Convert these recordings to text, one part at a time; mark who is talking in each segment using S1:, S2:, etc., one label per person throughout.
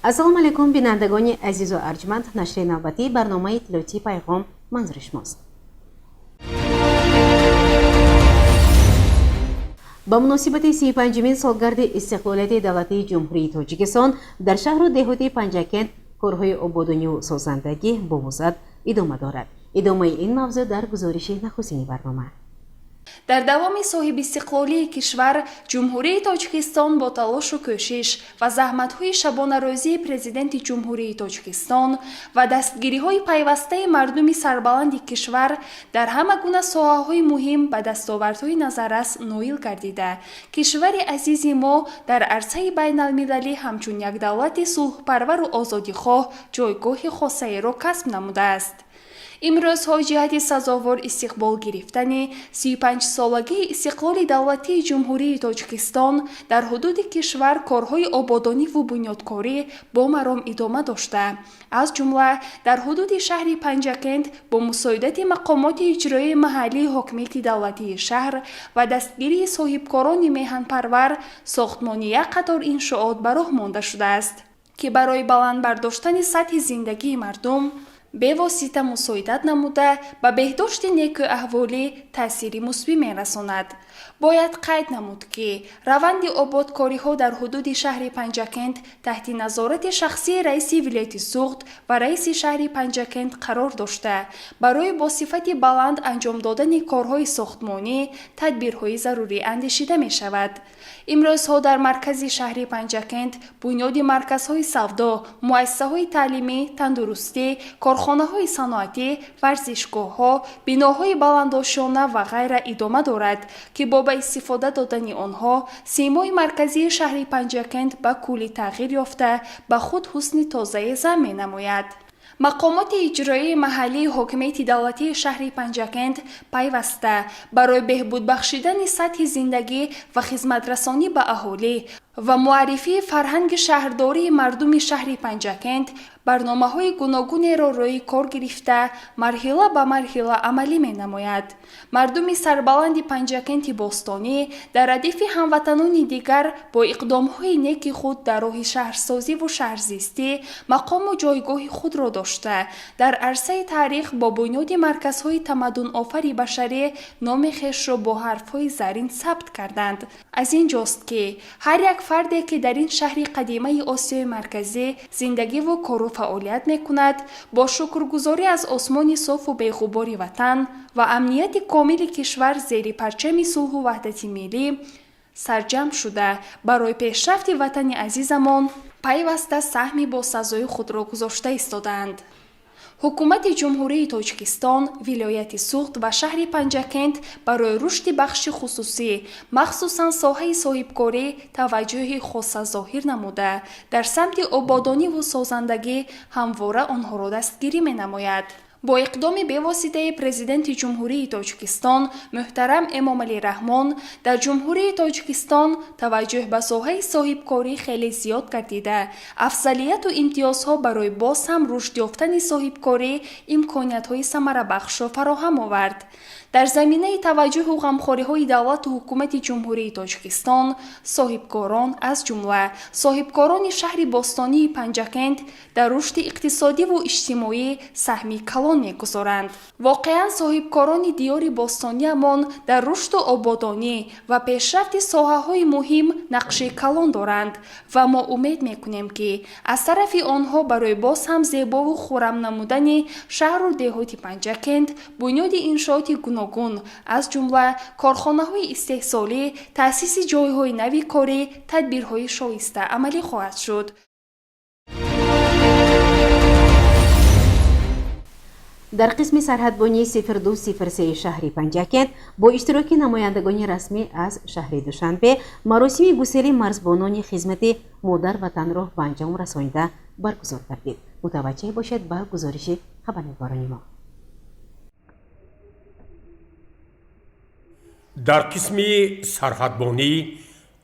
S1: Ассалому алайкум, бинандагони азизу арҷманд. Нашри навбатии барномаи иттилоотии «Пайғом» манзури шумост. Ба муносибати 35-умин солгарди истиқлолияти давлатии Ҷумҳурии Тоҷикистон дар шаҳру деҳоти Панҷакент корҳои ободониву созандагӣ бо вусъат идома дорад. Идомаи ин мавзӯъ дар гузориши нахустини барнома.
S2: Дар давоми соҳибистиқлолии кишвар Ҷумҳурии Тоҷикистон бо талошу кӯшиш ва заҳматҳои шабонарӯзии Президенти Ҷумҳурии Тоҷикистон ва дастгириҳои пайвастаи мардуми сарбаланди кишвар дар ҳама гуна соҳаҳои муҳим ба дастовардҳои назаррас ноил гардида, кишвари азизи мо дар арсаи байналмилалӣ ҳамчун як давлати сулҳпарвару озодихоҳ ҷойгоҳи хосаеро касб намудааст. Имрӯзҳо ҷиҳати сазовор истиқбол гирифтани 35-солагии истиқлоли давлатии Ҷумҳурии Тоҷикистон дар ҳудуди кишвар корҳои ободониву бунёдкорӣ бо маром идома дошта, аз ҷумла дар ҳудуди шаҳри Панҷакент бо мусоидати мақомоти иҷроияи маҳаллии ҳокимияти давлатии шаҳр ва дастгирии соҳибкорони меҳанпарвар сохтмони як қатор иншоот ба роҳ монда шудааст, ки барои баланд бардоштани сатҳи зиндагии мардум бевосита мусоидат намуда, ба беҳдошти некӯаҳволӣ таъсири мусбӣ мерасонад. Бояд қайд намуд, ки раванди ободкориҳо дар ҳудуди шаҳри Панҷакент таҳти назорати шахсии раиси вилояти Суғд ва раиси шаҳри Панҷакент қарор дошта, барои бо сифати баланд анҷом додани корҳои сохтмонӣ тадбирҳои зарурӣ андешида мешавад. Имрӯзҳо дар маркази шаҳри Панҷакент бунёди марказҳои савдо, муассисаҳои таълимӣ, тандурустӣ, корхонаҳои саноатӣ, варзишгоҳҳо, биноҳои баландошёна ва ғайра идома дорад, ки бо ба истифода додани онҳо симои марказии шаҳри Панҷакент ба куллӣ тағйир ёфта, ба худ ҳусни тозае зам менамояд. Мақомоти иҷроияи маҳаллии ҳокимияти давлатии шаҳри Панҷакент пайваста барои беҳбуд бахшидани сатҳи зиндагӣ ва хизматрасонӣ ба аҳолӣ ва муаррифии фарҳанги шаҳрдории мардуми шаҳри Панҷакент барномаҳои гуногунеро рӯи кор гирифта, марҳила ба марҳила амалӣ менамояд. Мардуми сарбаланди Панҷакенти бостонӣ дар радифи ҳамватанони дигар бо иқдомҳои неки худ дар роҳи шаҳрсозиву шаҳрзистӣ мақому ҷойгоҳи худро дошта, дар арсаи таърих бо бунёди марказҳои тамаддунофари башарӣ номи хешро бо ҳарфҳои зарин сабт карданд. Аз ин ҷост, ки ҳар як фарде, ки дар ин шаҳри қадимаи Осиёи Марказӣ зиндагиву кору фаъолият мекунад, бо шукргузорӣ аз осмони софу беғубори ватан ва амнияти комили кишвар зери парчами сулҳу ваҳдати миллӣ сарҷамъ шуда, барои пешрафти ватани азизамон пайваста саҳми босазои худро гузошта истодаанд. Ҳукумати Ҷумҳурии Тоҷикистон, вилояти Суғд ва шаҳри Панҷакент барои рушди бахши хусусӣ, махсусан соҳаи соҳибкорӣ, таваҷҷӯҳи хоса зоҳир намуда, дар самти ободониву созандагӣ ҳамвора онҳоро дастгирӣ менамояд. Бо иқдоми бевоситаи Президенти Ҷумҳурии Тоҷикистон муҳтарам Эмомалӣ Раҳмон дар Ҷумҳурии Тоҷикистон таваҷҷӯҳ ба соҳаи соҳибкорӣ хеле зиёд гардида, афзалияту имтиёзҳо барои боз ҳам рушд ёфтани соҳибкорӣ имкониятҳои самарабахшро фароҳам овард. Дар заминаи таваҷҷӯҳу ғамхориҳои давлату ҳукумати Ҷумҳурии Тоҷикистон соҳибкорон, аз ҷумла соҳибкорони шаҳри бостонии Панҷакент, дар рушди иқтисодиву иҷтимоӣ саҳми калон мегузоранд. Воқеан, соҳибкорони диёри бостониямон дар рушду ободонӣ ва пешрафти соҳаҳои муҳим нақши калон доранд ва мо умед мекунем, ки аз тарафи онҳо барои боз ҳам зебову хуррам намудани шаҳру деҳоти Панҷакент, бунёди иншооти гуногун, аз ҷумла корхонаҳои истеҳсолӣ, таъсиси ҷойҳои нави корӣ тадбирҳои шоиста амалӣ хоҳад шуд.
S1: Дар қисми сарҳадбонии 0203 шаҳри Панҷакент бо иштироки намояндагони расмӣ аз шаҳри Душанбе маросими гусели марзбонони хизмати модар ватанро ба анҷом расонида баргузор гардид. Мутаваҷҷеҳ бошед ба гузориши хабарнигорони мо.
S3: Дар қисми сарҳадбонӣ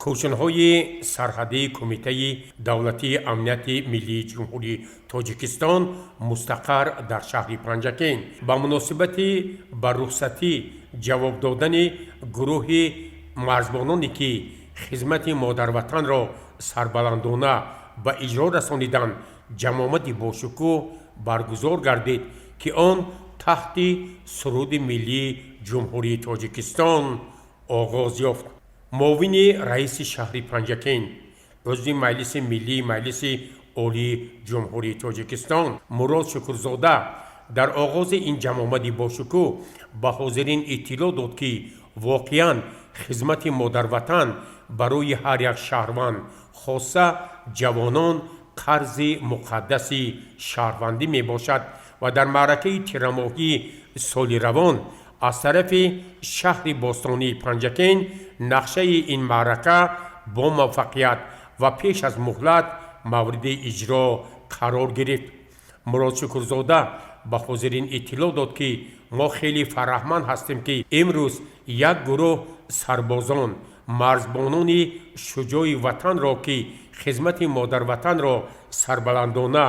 S3: кӯшунҳои сарҳадии Кумитаи давлатии амнияти миллии Ҷумҳурии Тоҷикистон мустақар дар шаҳри Панҷакент ба муносибати ба рухсатӣ ҷавоб додани гурӯҳи марзбононе, ки хизмати модарватанро сарбаландона ба иҷро расониданд, ҷамъомади бошукӯҳ баргузор гардид, ки он таҳти суруди миллии Ҷумҳурии Тоҷикистон оғоз ёфт. Муовини раиси шаҳри Панҷакент, узви Маҷлиси Миллии Маҷлиси Олии Ҷумҳурии Тоҷикистон Мурод Шукрзода дар оғози ин ҷамъомади бошукӯҳ ба ҳозирин иттилоъ дод, ки воқеан хизмати модарватан барои ҳар як шаҳрванд, хоса ҷавонон, қарзи муқаддаси шаҳрвандӣ мебошад ва дар маъракаи тирамоҳии соли равон аз тарафи шаҳри бостонии Панҷакент нақшаи ин маърака бо муваффақият ва пеш аз муҳлат мавриди иҷро қарор гирифт. Мурод Шукрзода ба ҳозирин иттилоъ дод, ки мо хеле фараҳманд ҳастем, ки имрӯз як гурӯҳ сарбозон, марзбонони шуҷои ватанро, ки хизмати модарватанро сарбаландона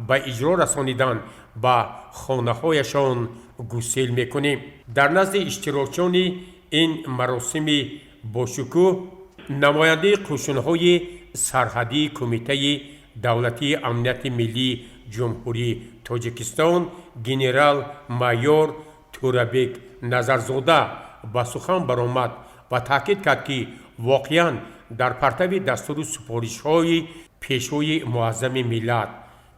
S3: ба иҷро расониданд, ба хонаҳояшон гусел мекунем. Дар назди иштирокчиёни ин маросими бошукӯҳ намояндаи қӯшунҳои сарҳадии Кумитаи давлатии амнияти миллии Ҷумҳурии Тоҷикистон генерал майор Тӯрабек Назарзода ба сухан баромад ва таъкид кард, ки воқеан дар партави дастуру супоришҳои Пешвои муаззами миллат,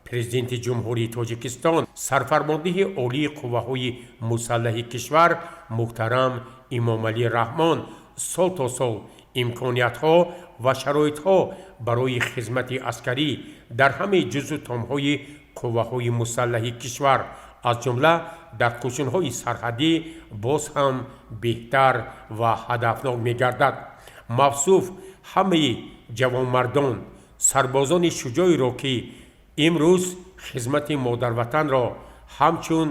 S3: Президенти Ҷумҳурии Тоҷикистон, Сарфармондеҳи Олии Қувваҳои Мусаллаҳи кишвар муҳтарам Эмомалӣ Раҳмон сол то сол имкониятҳо ва шароитҳо барои хизмати аскарӣ дар ҳамаи ҷузъу томҳои қувваҳои мусаллаҳи кишвар, аз ҷумла дар қӯшунҳои сарҳадӣ, боз ҳам беҳтар ва ҳадафнок мегардад. Мавсуф ҳамаи ҷавонмардон, сарбозони шуҷоеро, ки имрӯз хизмати модарватанро ҳамчун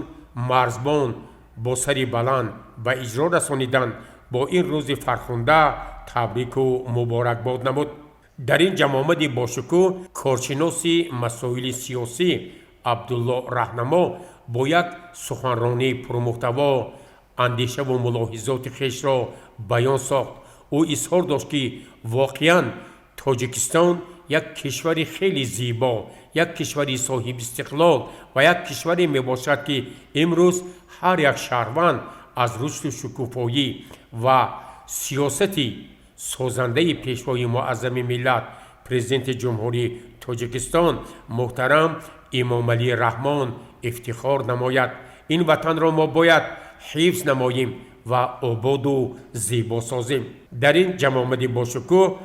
S3: марзбон бо сари баланд ба иҷро расониданд, бо ин рӯзи фархунда табрику муборакбод намуд. Дар ин ҷамъомади бошукӯҳ коршиноси масоили сиёсӣ Абдулло Раҳнамо бо як суханронии пурмуҳтаво андешаву мулоҳизоти хешро баён сохт. Ӯ изҳор дошт, ки воқеан Тоҷикистон як кишвари хеле зебо, як кишвари соҳибистиқлол ва як кишваре мебошад, ки имрӯз ҳар як шаҳрванд аз рушду шукуфоӣ ва сиёсати созандаи Пешвои муаззами миллат, Президенти Ҷумҳурии Тоҷикистон муҳтарам Эмомалӣ Раҳмон ифтихор намояд. Ин ватанро мо бояд ҳифз намоем ва ободу зебо созем. Дар ин ҷамъомади бошукӯҳ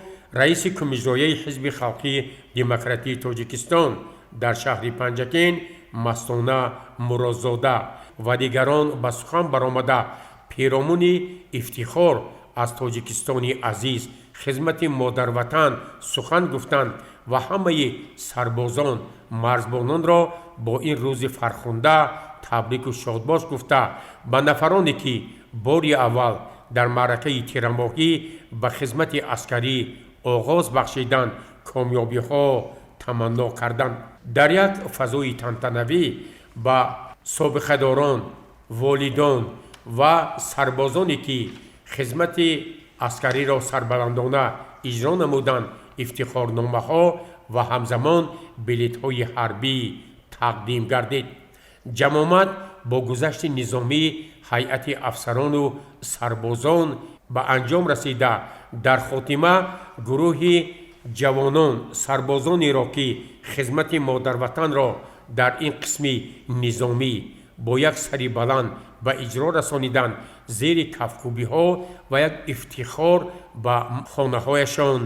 S3: раиси Кумиҷрояи Ҳизби халқии демократии Тоҷикистон дар шаҳри Панҷакент Мастона Муродзода ва дигарон ба сухан баромада, перомуни ифтихор аз Тоҷикистони азиз, хизмати модарватан сухан гуфтанд ва ҳамаи сарбозон, марзбононро бо ин рӯзи фархунда табрику шодбош гуфта, ба нафароне, ки бори аввал дар маъракаи тирамоҳӣ ба хизмати аскарӣ оғоз бахшиданд, комёбиҳо таманно карданд. Дар як фазои тантанавӣ ба собиқадорон, волидон ва сарбозоне, ки хизмати аскариро сарбаландона иҷро намуданд, ифтихорномаҳо ва ҳамзамон билетҳои ҳарбӣ тақдим гардид. Ҷамъомад бо гузашти низомии ҳайати афсарону сарбозон ба анҷом расида, дар хотима гурӯҳи ҷавонон, сарбозонеро, ки хизмати модарватанро дар ин қисми низомӣ бо як сари баланд ба иҷро расониданд, зери кафкӯбиҳо ва як ифтихор ба хонаҳояшон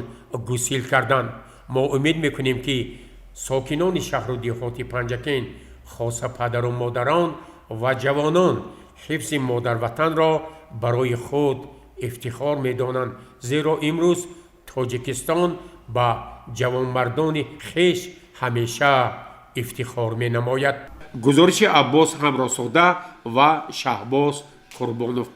S3: гусил карданд. Мо умед мекунем, ки сокинони шаҳру деҳоти Панҷакент, хоса падару модарон ва ҷавонон, ҳифзи модарватанро барои худ ифтихор медонанд, зеро имрӯз Тоҷикистон ба ҷавонмардони хеш ҳамеша ифтихор менамояд. Гузориши Аббос Ҳамроҳзода ва Шаҳбоз Қурбонов.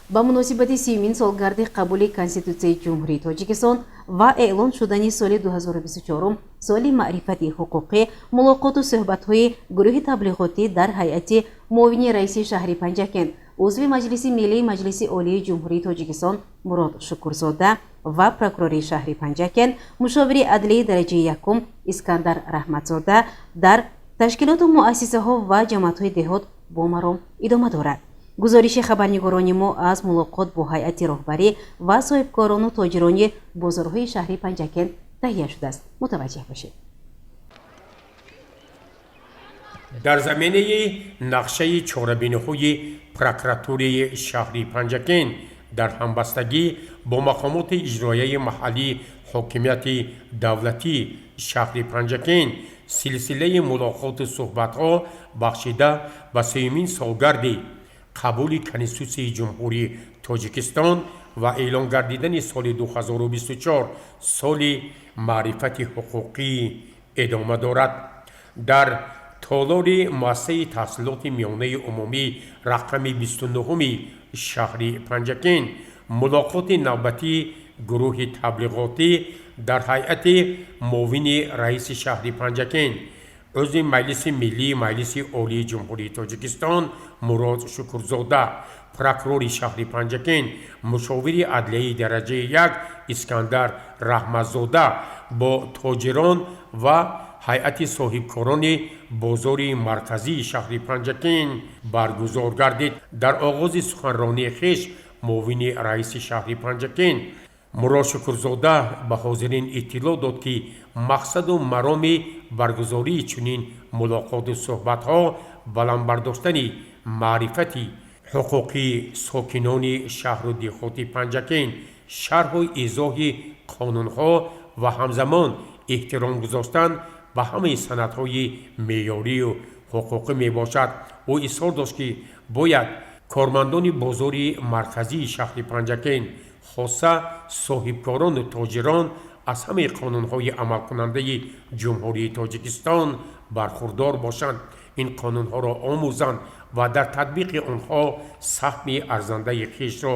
S1: Ба муносибати 30-умин солгарди қабули Конститутсияи Ҷумҳурии Тоҷикистон ва эълон шудани соли 2024 соли маърифати ҳуқуқӣ мулоқоту суҳбатҳои гурӯҳи таблиғотӣ дар ҳайати муовини раиси шаҳри Панҷакент, Узви Маҷлиси Миллии Маҷлиси Олии Ҷумҳурии Тоҷикистон Мурод Шукурзода ва прокурори шаҳри Панҷакент, мушовири адлии дараҷаи якум Искандар Раҳматзода дар ташкилоту муассисаҳо ва ҷамоатҳои деҳот бо маром идома дорад. Гузориши хабарнигорони мо аз мулоқот бо ҳайати роҳбарӣ ва соҳибкорону тоҷирони бозорҳои шаҳри Панҷакент таҳия шудааст. Мутаваҷҷеҳ бошед.
S3: Дар заминаи нақшаи чорабиниҳои прокуратураи шаҳри Панҷакент дар ҳамбастагӣ бо мақомоти иҷроияи маҳаллии ҳокимияти давлатии шаҳри Панҷакент силсилаи мулоқоту суҳбатҳо бахшида ба сеюмин солгарди қабули Конститутсияи Ҷумҳурии Тоҷикистон ва эълон гардидани соли 2024 соли маърифати ҳуқуқӣ идома дорад. Дар толори муассисаи таҳсилоти миёнаи умумӣ рақами 29-уми шаҳри Панҷакент мулоқоти навбатии гурӯҳи таблиғотӣ дар ҳайати муовини раиси шаҳри Панҷакент, узви Маҷлиси Миллии Маҷлиси Олии Ҷумҳурии Тоҷикистон Мурод Шукурзода, прокурори шаҳри Панҷакент, мушовири адлияи дараҷаи як Искандар Раҳматзода бо тоҷирон ва ҳайати соҳибкорони бозори марказии шаҳри Панҷакент баргузор гардид. Дар оғози суханронии хеш муовини раиси шаҳри Панҷакент Мурод Шукурзода ба ҳозирин иттилоъ дод, ки мақсаду мароми баргузории чунин мулоқоту суҳбатҳо баланд бардоштани маърифати ҳуқуқии сокинони шаҳру деҳоти Панҷакент, шарҳу изоҳи қонунҳо ва ҳамзамон эҳтиром гузоштан ба ҳамаи санадҳои меъёрию ҳуқуқӣ мебошад. Ӯ изҳор дошт, ки бояд кормандони бозори марказии шаҳри Панҷакент, хоса соҳибкорону тоҷирон, аз ҳамаи қонунҳои амалкунандаи Ҷумҳурии Тоҷикистон бархурдор бошанд, ин қонунҳоро омӯзанд ва дар татбиқи онҳо саҳми арзандаи хешро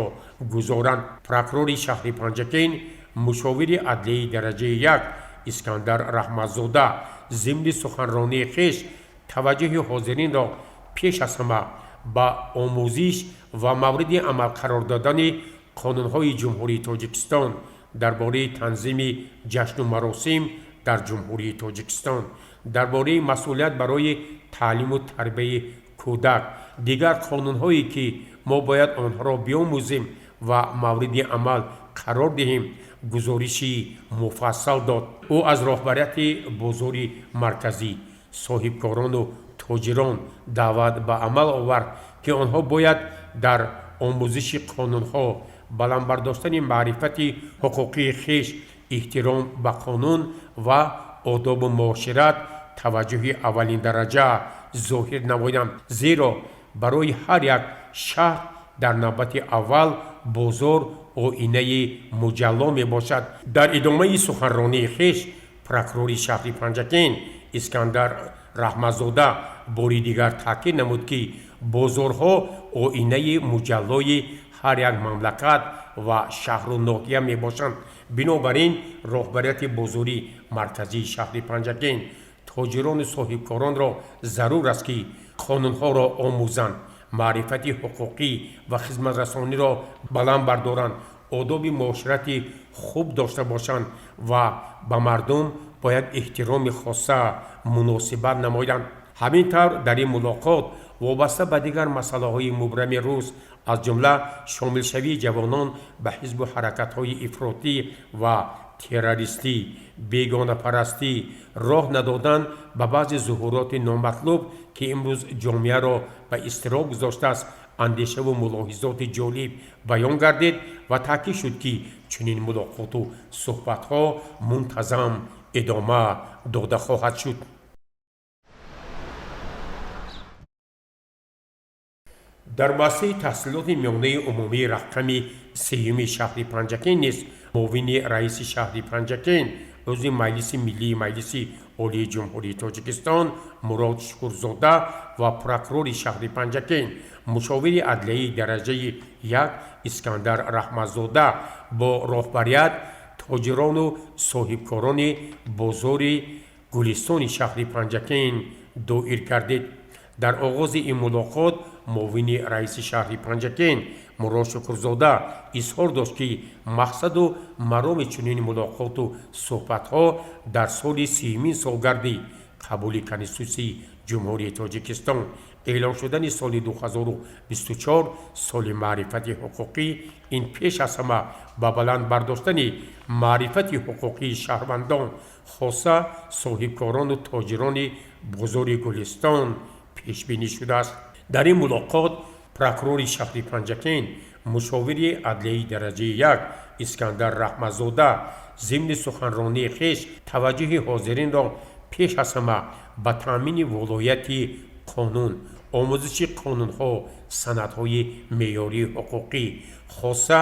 S3: гузоранд. Прокурори шаҳри Панҷакент, мушовири адлияи дараҷаи як Искандар Раҳматзода зимни суханронии хеш таваҷҷӯҳи ҳозиринро пеш аз ҳама ба омӯзиш ва мавриди амал қарор додани қонунҳои Ҷумҳурии Тоҷикистон дар бораи танзими ҷашну маросим дар Ҷумҳурии Тоҷикистон, дар бораи масъулият барои таълиму тарбияи кӯдак, дигар қонунҳое ки мо бояд онҳоро биомӯзем ва мавриди амал қарор диҳем, гузориши муфассал дод. Ӯ аз роҳбарияти бозори марказӣ, соҳибкорону тоҷирон даъват ба амал овард, ки онҳо бояд дар омӯзиши қонунҳо, баланд бардоштани маърифати ҳуқуқии хеш, эҳтиром ба қонун ва одобу муошират таваҷҷӯҳи аввалиндараҷа зоҳир намоянд, зеро барои ҳар як шаҳр дар навбати аввал бозор оинаи муҷалло мебошад. Дар идомаи суханронии хеш прокурори шаҳри Панҷакент Искандар Раҳматзода бори дигар таъкид намуд, ки бозорҳо оинаи муҷаллои ҳар як мамлакат ва шаҳру ноҳия мебошанд. Бинобар ин роҳбарияти бозори марказии шаҳри Панҷакент, тоҷирону соҳибкоронро зарур аст, ки қонунҳоро омӯзанд, маърифати ҳуқуқӣ ва хизматрасониро баланд бардоранд, одоби муоширати хуб дошта бошанд ва ба мардум бо як эҳтироми хоса муносибат намоянд. Ҳамин тавр, дар ин мулоқот вобаста ба дигар масъалаҳои мубрами рӯз, аз ҷумла шомилшавии ҷавонон ба ҳизбу ҳаракатҳои ифротӣ ва террористӣ, бегонапарастӣ, роҳ надодан ба баъзе зуҳуроти номатлуб, ки имрӯз ҷомеаро ба изтироб гузоштааст, андешаву мулоҳизоти ҷолиб баён гардид ва таъкид шуд, ки чунин мулоқоту суҳбатҳо мунтазам идома дода хоҳад шуд. Дар муассисаи таҳсилоти миёнаи умумии рақами сеюми шаҳри Панҷакент низ муовини раиси шаҳри Панҷакент, узви Маҷлиси Миллии Маҷлиси Олии Ҷумҳурии Тоҷикистон Мурод Шукурзода ва прокурори шаҳри Панҷакент, мушовири адлияи дараҷаи як Искандар Раҳматзода бо роҳбарият, тоҷирону соҳибкорони бозори Гулистони шаҳри Панҷакент доир гардид. Дар оғози ин мулоқот муовини раиси шаҳри Панҷакент Мурод Шукурзода изҳор дошт, ки мақсаду мароми чунин мулоқоту суҳбатҳо дар соли 30-умин солгарди қабули Конститутсияи Ҷумҳурии Тоҷикистон, эълон шудани соли 2024 соли маърифати ҳуқуқӣ, ин пеш аз ҳама ба баланд бардоштани маърифати ҳуқуқии шаҳрвандон, хоса соҳибкорону тоҷирони бозори Гулистон пешбинӣ шудааст. Дар ин мулоқот прокурори шаҳри Панҷакент, мушовири адлияи дараҷаи як Искандар Раҳматзода зимни суханронии хеш таваҷҷӯҳи ҳозиринро пеш аз ҳама ба таъмини волояти қонун, омӯзиши қонунҳо, санадҳои меъёрии ҳуқуқӣ, хоса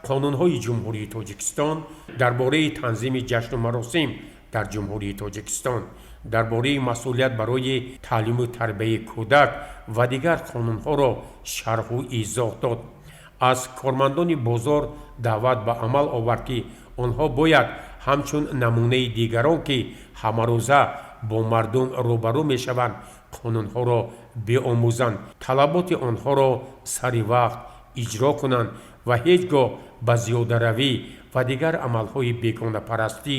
S3: қонунҳои Ҷумҳурии Тоҷикистон дар бораи танзими ҷашну маросим дар Ҷумҳурии Тоҷикистон, дар бораи масъулият барои таълиму тарбияи кӯдак ва дигар қонунҳоро шарҳу изоҳ дод. Аз кормандони бозор даъват ба амал овард, ки онҳо бояд ҳамчун намунаи дигарон, ки ҳамарӯза бо мардум рӯбарӯ мешаванд, қонунҳоро биомӯзанд, талаботи онҳоро сари вақт иҷро кунанд ва ҳеҷ гоҳ ба зиёдаравӣ ва дигар амалҳои бегонапарастӣ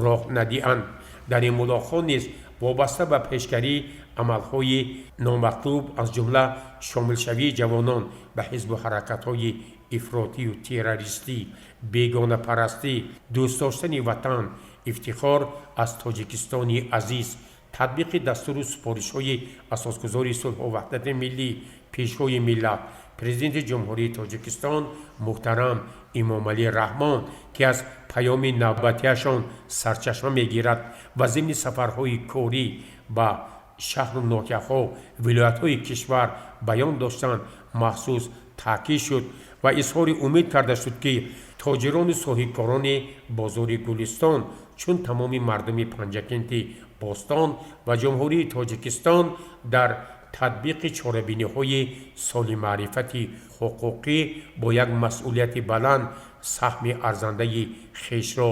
S3: роҳ надиҳанд. Дар ин мулоқот низ вобаста ба пешгарии амалҳои номатлуб, аз ҷумла шомилшавии ҷавонон ба ҳизбу ҳаракатҳои ифротию террористӣ, бегонапарастӣ, дӯст доштани ватан, ифтихор аз Тоҷикистони азиз, татбиқи дастуру супоришҳои асосгузори сулҳу ваҳдати миллӣ, Пешвои миллат, Президенти Ҷумҳурии Тоҷикистон муҳтарам Эмомалӣ Раҳмон, ки аз паёми навбатиашон сарчашма мегирад ва зимни сафарҳои корӣ ба шаҳру ноҳияҳо, вилоятҳои кишвар баён доштанд, махсус таъкид шуд ва изҳори умед карда шуд, ки тоҷирону соҳибкорони бозори Гулистон, чун тамоми мардуми Панҷакенти бостон ва Ҷумҳурии Тоҷикистон, дар татбиқи чорабиниҳои соли маърифати ҳуқуқӣ бо як масъулияти баланд саҳми арзандаи хешро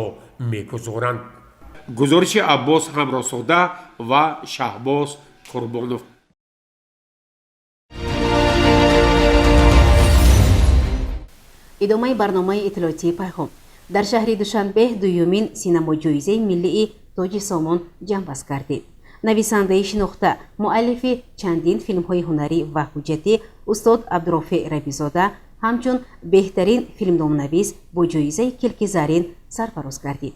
S3: мегузоранд. Гузориши Аббос Ҳамроҳзода ва Шаҳбоз Қурбонов.
S1: Идомаи барномаи иттилоотии «Пайғом». Дар шаҳри Душанбе дуюмин синамоҷоизаи миллии «Тоҷи Сомон» ҷамъбаст гардид. Нависандаи шинохта, муаллифи чандин филмҳои ҳунарӣ ва ҳуҷҷатӣ устод Абдурофеъ Рабизода ҳамчун беҳтарин филмномнавис бо ҷоизаи «Килки зарин» сарфароз гардид.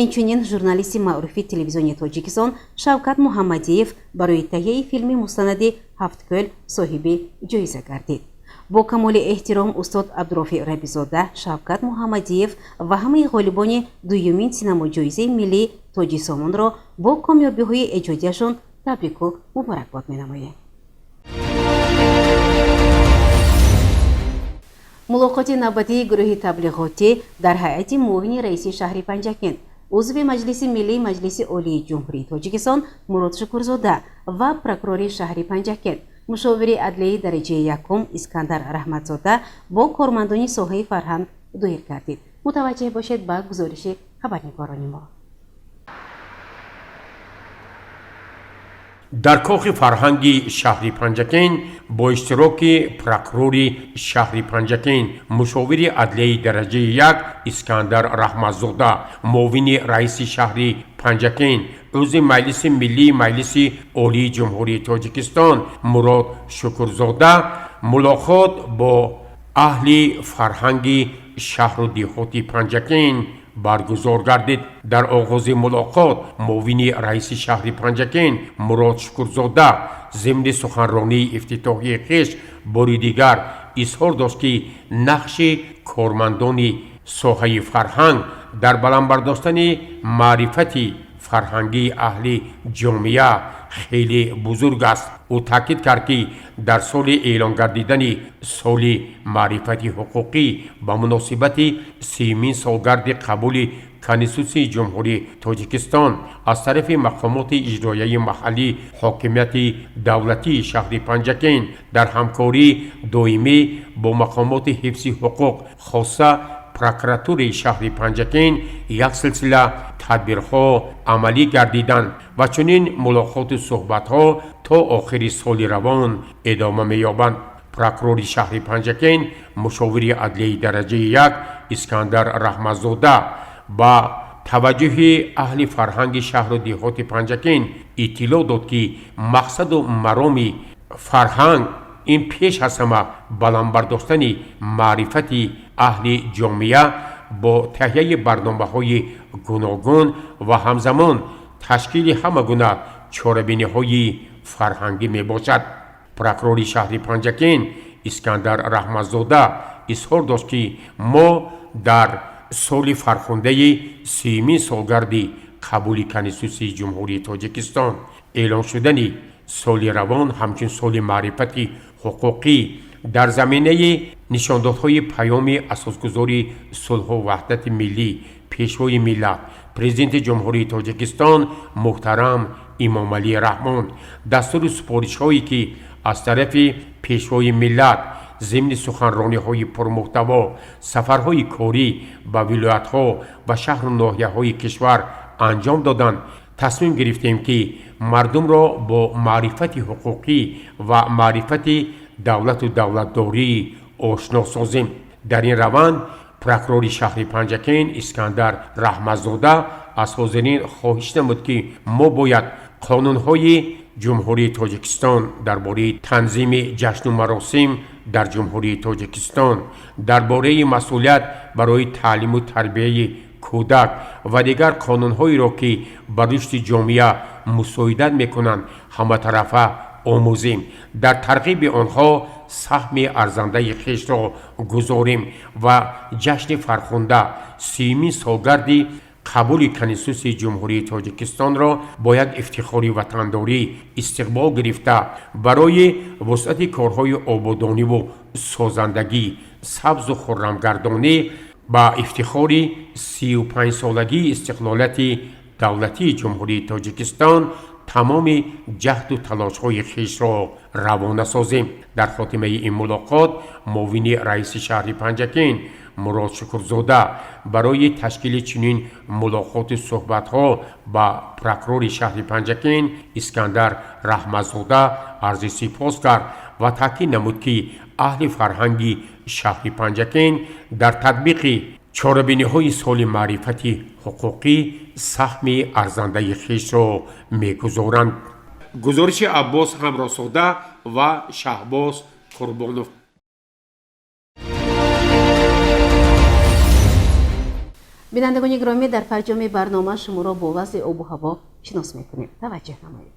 S1: Инчунин журналисти маъруфи Телевизиони Тоҷикистон Шавкат Муҳаммадиев барои таҳияи филми мустанади «Ҳафткӯл» соҳиби ҷоиза гардид. Бо камоли эҳтиром устод Абдурофеъ Рабизода, Шавкат Муҳаммадиев ва ҳамаи ғолибони дуюмин синамоҷоизаи миллии «Тоҷи Сомонро» бо комёбиҳои эҷодиашон табрику муборакбод менамоем. Мулоқоти навбатии гурӯҳи таблиғотӣ дар ҳайати муовини раиси шаҳри Панҷакент, узви Маҷлиси Миллии Маҷлиси Олии Ҷумҳурии Тоҷикистон Мурод Шукурзода ва прокурори шаҳри Панҷакент, мушовири адлияи дараҷаи якум Искандар Раҳматзода бо кормандони соҳаи фарҳанг доир гардид. Мутаваҷҷеҳ бошед ба гузориши хабарнигорони мо.
S3: Дар кохи фарҳанги шаҳри Панҷакент бо иштироки прокурори шаҳри Панҷакент, мушовири адлияи дараҷаи як Искандар Раҳматзода, муовини раиси шаҳри Панҷакент, узви Маҷлиси Миллии Маҷлиси Олии Ҷумҳурии Тоҷикистон Мурод Шукурзода мулоқот бо аҳли фарҳанги шаҳру деҳоти Панҷакент баргузор гардид. Дар оғози мулоқот муовини раиси шаҳри Панҷакент Мурод Шукурзода зимни суханронии ифтитоҳии хеш бори дигар изҳор дошт, ки нақши кормандони соҳаи фарҳанг дар баланд бардоштани маърифати фарҳангии аҳли ҷомеа хеле бузург аст. Ӯ таъкид кард, ки дар соли эълон гардидани соли маърифати ҳуқуқӣ ба муносибати 30-умин солгарди қабули Конститутсияи Ҷумҳурии Тоҷикистон аз тарафи мақомоти иҷроияи маҳаллӣ, ҳокимияти давлатии шаҳри Панҷакент дар ҳамкории доимӣ бо мақомоти ҳифзи ҳуқуқ, хоса Прокуратураи шаҳри Панҷакент як силсила тадбирҳо амалӣ гардиданд ва чунин мулоқоту суҳбатҳо то охири соли равон идома меёбанд. Прокурори шаҳри Панҷакент, мушовири адлияи дараҷаи як Искандар Раҳматзода ба таваҷҷӯҳи аҳли фарҳанги шаҳру деҳоти Панҷакент иттилоъ дод, ки мақсаду мароми фарҳанг ин пеш аз ҳама баланд бардоштани маърифати аҳли ҷомеа бо таҳияи барномаҳои гуногун ва ҳамзамон ташкили ҳама гуна чорабиниҳои фарҳангӣ мебошад. Прокурори шаҳри Панҷакент Искандар Раҳматзода изҳор дошт, ки мо дар соли фархундаи 30-умин солгарди қабули Конститутсияи Ҷумҳурии Тоҷикистон, эълон шудани соли равон ҳамчун соли маърифати ҳуқуқӣ, дар заминаи нишондодҳои Паёми Асосгузори сулҳу ваҳдати миллӣ, Пешвои миллат, Президенти Ҷумҳурии Тоҷикистон муҳтарам Эмомалӣ Раҳмон, дастуру супоришҳое, ки аз тарафи Пешвои миллат зимни суханрониҳои пурмуҳтаво, сафарҳои корӣ ба вилоятҳо ва шаҳру ноҳияҳои кишвар анҷом доданд, тасмим гирифтем, ки мардумро бо маърифати ҳуқуқӣ ва маърифати давлату давлатдорӣ ошно созем. Дар ин раванд прокурори шаҳри Панҷакент Искандар Раҳматзода аз ҳозирин хоҳиш намуд, ки мо бояд қонунҳои Ҷумҳурии Тоҷикистон дар бораи танзими ҷашну маросим дар Ҷумҳурии Тоҷикистон, дар бораи масъулият барои таълиму тарбияи кӯдак ва дигар қонунҳоеро, ки ба рушди ҷомеа мусоидат мекунанд, ҳаматарафа омӯзем, дар тарғиби онҳо саҳми арзандаи хешро гузорем ва ҷашни фархунда, 30-умин солгарди қабули Конститутсияи Ҷумҳурии Тоҷикистонро бо як ифтихори ватандорӣ истиқбол гирифта, барои вусъати корҳои ободониву созандагӣ, сабзу хуррамгардонӣ ба ифтихори 35-солагии истиқлолияти давлатии Ҷумҳурии Тоҷикистон тамоми ҷаҳду талошҳои хешро равона созем. Дар хотимаи ин мулоқот муовини раиси шаҳри Панҷакент Мурод Шукрзода барои ташкили чунин мулоқоту суҳбатҳо ба прокурори шаҳри Панҷакент Искандар Раҳматзода арзи сипос кард ва таъкид намуд, ки аҳли фарҳанги шаҳри Панҷакент дар татбиқи чорабиниҳои соли маърифати ҳуқуқӣ саҳми арзандаи хешро мегузоранд. Гузориши Аббос Ҳамроҳзода ва Шаҳбоз Қурбонов.
S1: Бинандагони гиромӣ, дар фарҷоми барнома шуморо бо вазъи обу ҳаво шинос мекунем. Таваҷҷӯҳ намоед.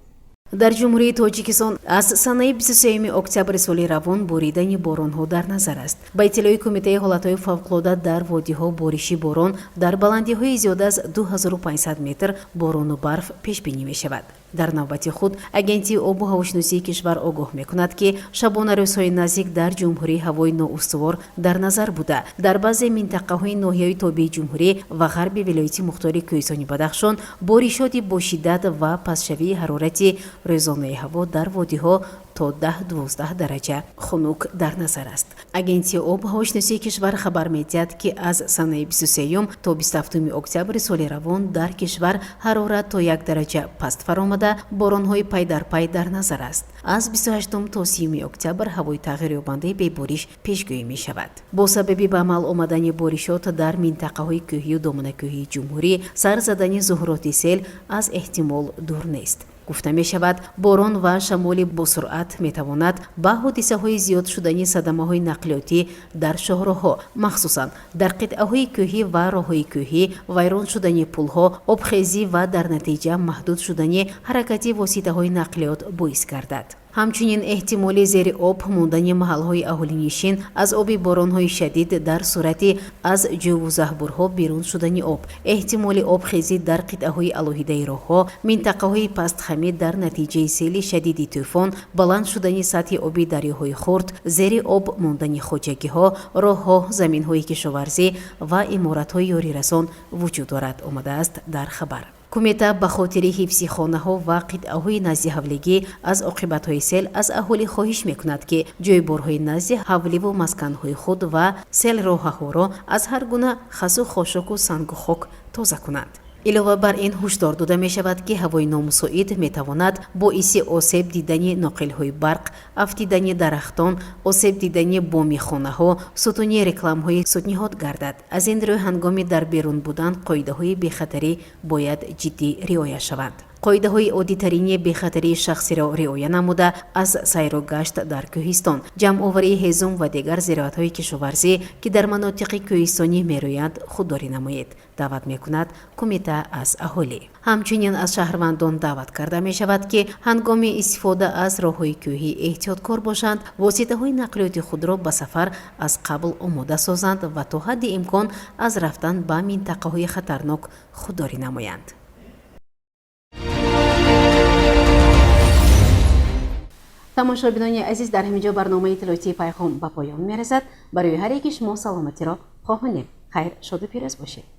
S1: Дар Ҷумҳурии Тоҷикистон аз санаи 23 октябри соли равон боридани боронҳо дар назар аст. Ба иттилои Кумитаи ҳолатҳои фавқулода, дар водиҳо бориши борон, дар баландиҳои зиёда аз 2500 метр борону барф пешбинӣ мешавад. Дар навбати худ Агентии обу ҳавошиносии кишвар огоҳ мекунад, ки шабонарӯзҳои наздик дар ҷумҳурӣ ҳавои ноустувор дар назар буда, дар баъзе минтақаҳои ноҳияҳои тобеи ҷумҳурӣ ва ғарби Вилояти Мухтори Кӯҳистони Бадахшон боришоти бошиддат ва пастшавии ҳарорати рӯзонаи ҳаво дар водиҳо то 10-12 дараҷа хунук дар назар аст. Агентии обу ҳавошиносии кишвар хабар медиҳад, ки аз санаи 23 то 27 октябри соли равон дар кишвар ҳарорат то як дараҷа паст фаромада, боронҳои пайдарпай дар назар аст. Аз 28 то 30 октябр ҳавои тағйирёбандаи бебориш пешгӯӣ мешавад. Бо сабаби ба амал омадани боришот дар минтақаҳои кӯҳию доманакӯҳии ҷумҳурӣ сар задани зуҳуроти сел аз эҳтимол дур нест. Гуфта мешавад, борон ва шамоли босуръат метавонад ба ҳодисаҳои зиёд шудани садамаҳои нақлиётӣ дар шоҳроҳҳо, махсусан дар қитъаҳои кӯҳӣ ва роҳҳои кӯҳӣ, вайрон шудани пулҳо, обхезӣ ва дар натиҷа маҳдуд шудани ҳаракати воситаҳои нақлиёт боис гардад. Ҳамчунин эҳтимоли зери об мондани маҳалҳои аҳолинишин аз оби боронҳои шадид дар сурати аз ҷӯву заҳбурҳо берун шудани об, эҳтимоли обхезӣ дар қитъаҳои алоҳидаи роҳҳо, минтақаҳои пастхамӣ дар натиҷаи сели шадиди тӯфон, баланд шудани сатҳи оби дарёҳои хурд, зери об мондани хоҷагиҳо, роҳҳо, заминҳои кишоварзӣ ва иморатҳои ёрирасон вуҷуд дорад, омадааст дар хабар. Кумита ба хотири ҳифзи хонаҳо ва қитъаҳои назди ҳавлигӣ аз оқибатҳои сел аз аҳолӣ хоҳиш мекунад, ки ҷойборҳои назди ҳавливу масканҳои худ ва селроҳаҳоро аз ҳар гуна хасу хошоку сангу хок тоза кунанд. Илова бар ин, ҳушдор дода мешавад, ки ҳавои номусоид метавонад боиси осеб дидани ноқилҳои барқ, афтидани дарахтон, осеб дидани боми хонаҳо, сутуни рекламаҳои сутниҳод гардад. Аз ин рӯ, ҳангоми дар берун будан қоидаҳои бехатарӣ бояд ҷиддӣ риоя шаванд. Қоидаҳои оддитарини бехатарии шахсиро риоя намуда, аз сайру гашт дар кӯҳистон, ҷамъоварии ҳезум ва дигар зироатҳои кишоварзӣ, ки дар манотиқи кӯҳистонӣ мерӯянд, худдорӣ намоед, даъват мекунад кумита аз аҳолӣ. Ҳамчунин аз шаҳрвандон даъват карда мешавад, ки ҳангоми истифода аз роҳҳои кӯҳӣ эҳтиёткор бошанд, воситаҳои нақлиёти худро ба сафар аз қабл омода созанд ва то ҳадди имкон аз рафтан ба минтақаҳои хатарнок худдорӣ намоянд. Тамошобинони азиз, дар ҳамин ҷо барномаи иттилоотии Пайғом ба поён мерасад. Барои ҳар яки шумо саломатиро хоҳонем. Хайр, шоду пирӯз бошед.